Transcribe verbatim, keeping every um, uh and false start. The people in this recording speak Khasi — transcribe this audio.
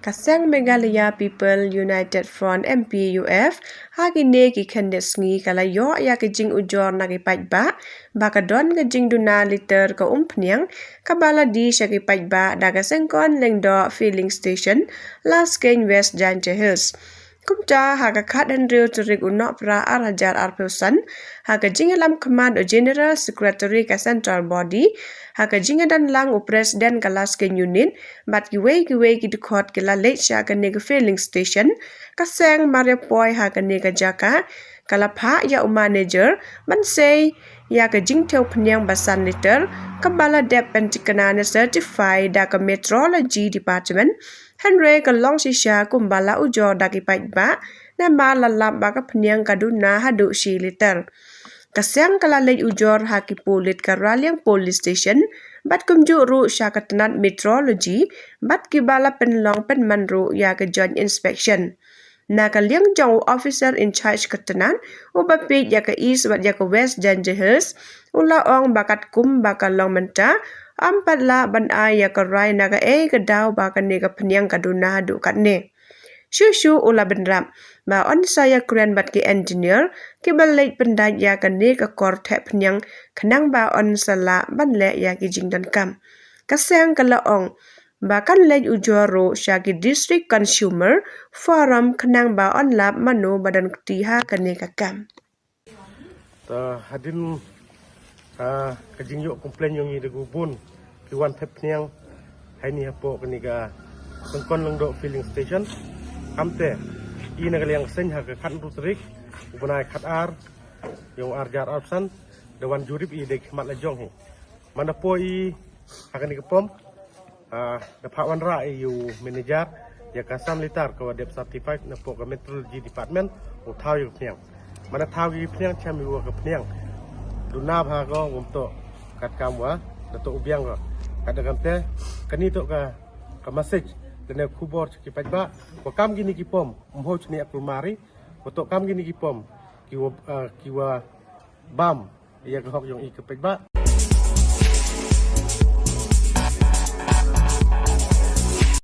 Ka seng Meghalaya People United Front, M P U F, ha kine ki khyndiat sngi ka la ïoh ïa ka jingujor na ki paidbah ba ka don ka jingduna liter ka umphniang kaba la die sha ki paidbah da ka Sengkon Lyngdoh Filling Station, Laskeiñ, West Jaintia Hills. Kumta ha ka khathynriew tarik u Nohprah ar hajar arphew san, ha ka jingïalam khmat u General Secretary ka Central Body, ha ka jingïadon lang u President ka Laskeiñ Unit bad kiwei kiwei ki dkhot ki la leit sha kane ka filling station. Ka seng mar ïa poi ha kane ka jaka ka la phah ïa u manager ban sei ïa ka jingthew phniang ba san liter kaba la dep pynthikna ne certify da ka Metrology Department. Hynrei ka long shisha kumba la ujor da ki paidbah namar la lap ba ka phniang ka duna haduh shi liter. Ka seng ka la leit ujor ha ki pulit ka Raliang Police Station bad kumjuh ruh sha ka tnat Metrology bad kiba la pynlong pynman ruh ïa ka joint inspection. Na ka liang jong u officer in charge ka tnat uba peit ïa ka East bad ïa ka West Jaintia Hills, u la ong ba katkum ba ka long mynta, ym pat lah ban ai ïa ka rai na kaei ka daw ba kane ka phniang ka duna haduh katne. Shuh shuh u la bynrap ba yn sa ïakren bad ki engineer kiba leit pyndait ïa kane ka kor thep phniang khnang ba yn sa lah ban leh ïa ki jingdonkam. Ka seng ka la ong ba kan leit ujor ruh sha ki District Consumer Forum khnang ba yn lap mano ba don kti ha kane ka kam. Ta hadien, ah, ka jingïoh complain jong ngi da ki bun ki wan thep phniang ha ine hapoh kane ka Sengkon Lyngdoh Filling Station. Kamte i na ka liang ka seng ha ka khathynriew tarik u bnai khatar jong u ar hajar arphew san da wan jurip i da ki khmat la jong hi. Manda poi i ha kane ka pom, ah, da phah wanrah ïa u manager ïa ka san liter kaba dep certified napoh ka Metrology Department u thaw ïa ka phniang. Manda thaw ïa ka phniang, cham ïa ka phniang duna bha ka, um toh katkam ba da toh u biang ka. Katba kumte kane toh ka, ka message lane khubor sha ki paidbah ba kam kine ki pom ym hoi shane ha kulmari, ba toh kam kine ki pom kiwa, ah, kiwa bam ïa ka hok jong i ki paidbah.